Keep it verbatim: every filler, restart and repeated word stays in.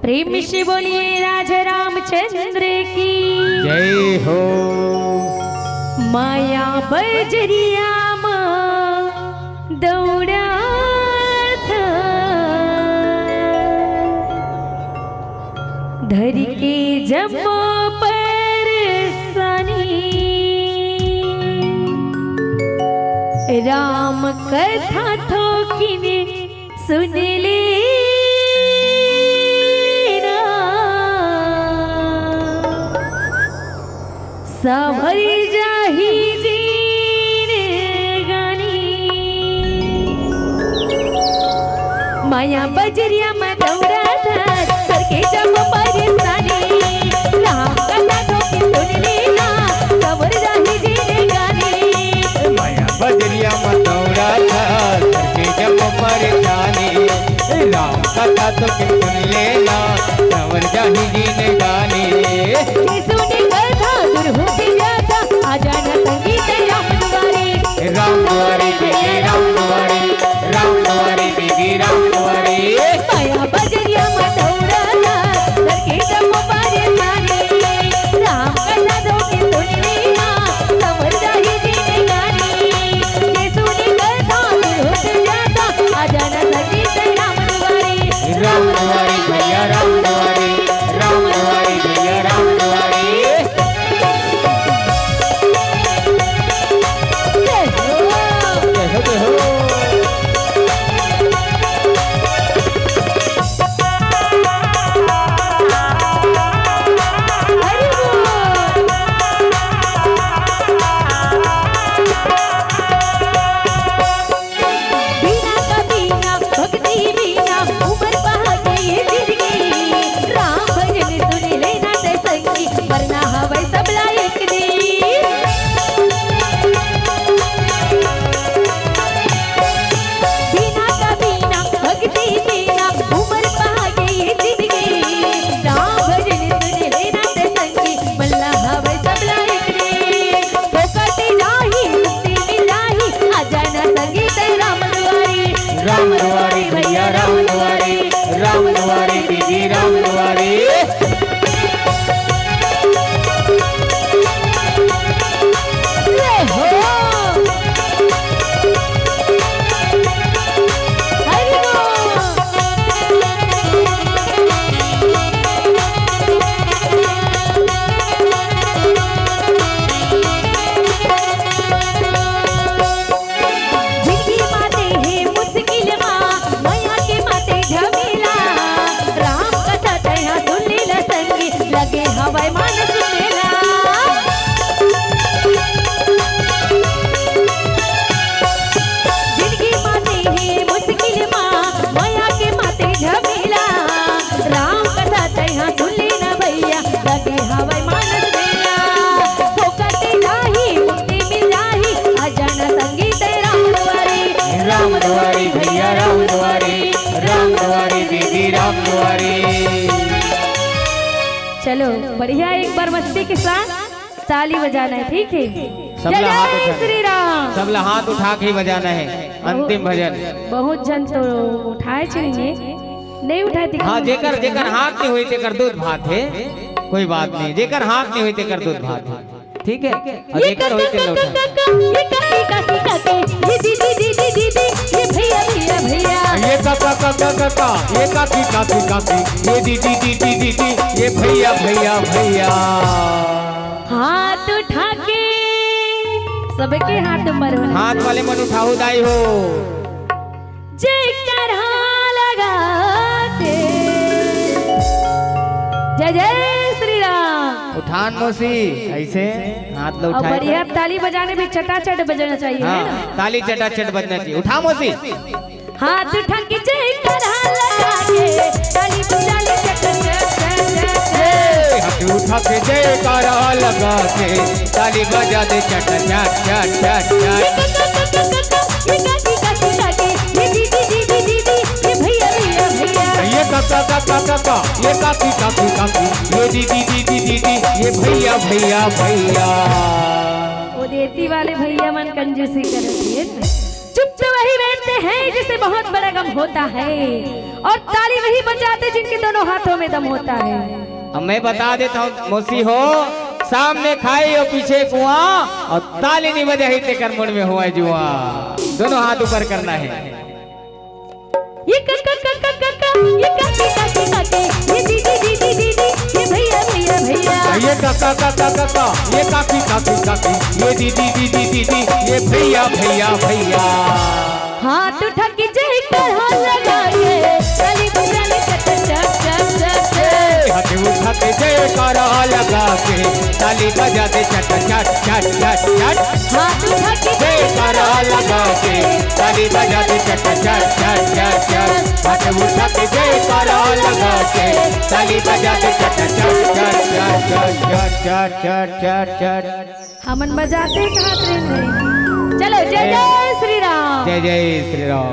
प्रेम से बोलिए राजा रामचंद्र की। जय हो। माया बजरिया मा दौड़त धरि के जम्मो परेशानी, राम कथा थोकिन सुन ले ना, संवर जाही जिनगानी। माया बजरिया मा दौड़त धरि के जम्मो परेशानी, राम कथा थोकिन सुन ले ना, संवर जाही जिनगानी। माया बजरिया मा दौड़त धरि के जम्मो परेशानी, राम कथा थोकिन सुन ले ना, संवर जाही जिनगानी। जे सुने कथा दूर होके जाता, आ जाना संगी तें राम दुआरे। राम दुआरे भैया, राम दुआरे, राम दुआरे दीदी, राम दुआरे। माया बजरिया मा दौड़त धरि के जम्मो परेशानी, राम कथा थोकिन सुन ले ना, संवर जाही जिनगानी। जे सुने कथा दूर होके जाता, आ जाना संगी तें राम दुआरे। राम दुआरे भैया, राम दुआरे, राम दुआरे भैया, राम दुआरे। जय हो। जय हो, जय हो। हरि बोल। बिना का बिना भक्ति बिना उमर पहागे ये जिंदगी। राम भजन सुन लेना ते संगी, मरना हवय सबला एक दिन। बिना का बिना भक्ति बिना उमर पहागे ये जिंदगी। राम भजन सुन लेना ते संगी, मरना हवय सबला एक दिन। फोकट जाही, मुक्ति मिल जाही, आ जाना संगी तें राम दुआरे। राम दुआरे भैया, राम दुआरे, राम दुआरे दीदी, राम दुआरे। ले हो। हरि बोल। जिंदगी माते हे मुश्किल मा, मया के माते झमेला। राम कथा तैं हा सुन ले ला संगी, लगे हवय मानस मेला। जिंदगी माते हे मुश्किल मा, मया के माते झमेला। राम कथा तैं हा सुन ले ना भैया, लगे हवय मानस मेला। फोकट जाही, मुक्ति मिल जाही, आ जाना संगी तें राम दुआरे। राम दुआरे भैया, राम दुआरे, राम दुआरे दीदी, राम दुआरे। चलो, बढ़िया, एक बार मस्ती के साथ ताली बजाना है, ठीक है? सबला जय हाथ जय उठा, श्री राम। सबला हाथ उठा के ही बजाना है। अंतिम भजन। बहुत झन तो उठाए चलिए, नहीं उठाए दिखा। हाँ, जेकर, जेकर हाथ नहीं होई, तेकर दूध भात है, कोई बात नहीं। जेकर हाथ नहीं होई, तेकर दूध भात है, ठीक है? और ये जेकर होई, काका, तेकर काका, उठा। काका, ये काकी, काकी, काकी, ये दीदी, दीदी, दीदी, ये भैया, भैया, भैया। ये काका, काका, काका, ये काकी, काकी, काकी, ये दीदी, दीदी, दीदी, ये भैया, भैया, भैया। हाथ उठा के सबके हाथ ऊपर हो। हाथ वाले मन उठाओ दाई हो। जयकारा लगा के। जय जय श्री राम। उठान मौसी, ऐसे हाथ लो और उठाए। बढ़िया ताली बजाने में चटाचट बजना चाहिए, है हाँ, ना? ताली चटाचट बजना चाहिए। उठा मौसी। हाथ उठा के जयकारा लगा के, ताली बजा ले चट चट चट चट। ए, हाथ उठा के जयकारा लगा के, ताली बजा दे चट चट चट चट चट। ये काकी काकी काकी, ये दीदी दीदी दीदी, ये भैया भैया भैया। ये काका काका काका, ये काकी काकी काकी, ये दीदी दीदी दीदी, ये भैया भैया भैया। वो देती वाले भैया मन कंजूसी करत हे। चुप तो वही बैठते हैं, जिसे बहुत बड़ा गम होता है, और ताली वही बजाते जिनके दोनों हाथों में दम होता है। अब मैं बता देता हूँ मौसी हो, सामने खाई और पीछे कुआं, और ताली नहीं बजाही तेकर मुड़ में हुआ जुआ। दोनों हाथ ऊपर करना है। ये काका काका काका, ये काकी काकी काकी, ये दीदी दीदी दीदी, ये भैया भैया भैया। ये काका काका काका, ये काकी काकी काकी, ये दीदी दीदी दीदी, ये भैया भैया भैया। हाथ उठा के जयकारा लगा के, ताली बजा ले चट चट चट चट चट। हाथ उठा के जयकारा लगा के, ताली बजा दे चट चट चट चट चट। हाथ उठा के जयकारा लगा के, ताली बजा दे चट चट चट चट चट। हाथ उठा के जयकारा लगा के, ताली बजा दे चट चट चट चट चट चट चट चट चट। हमन बजाते साथ रहे। चलो, जय जय श्री राम। जय जय श्री राम।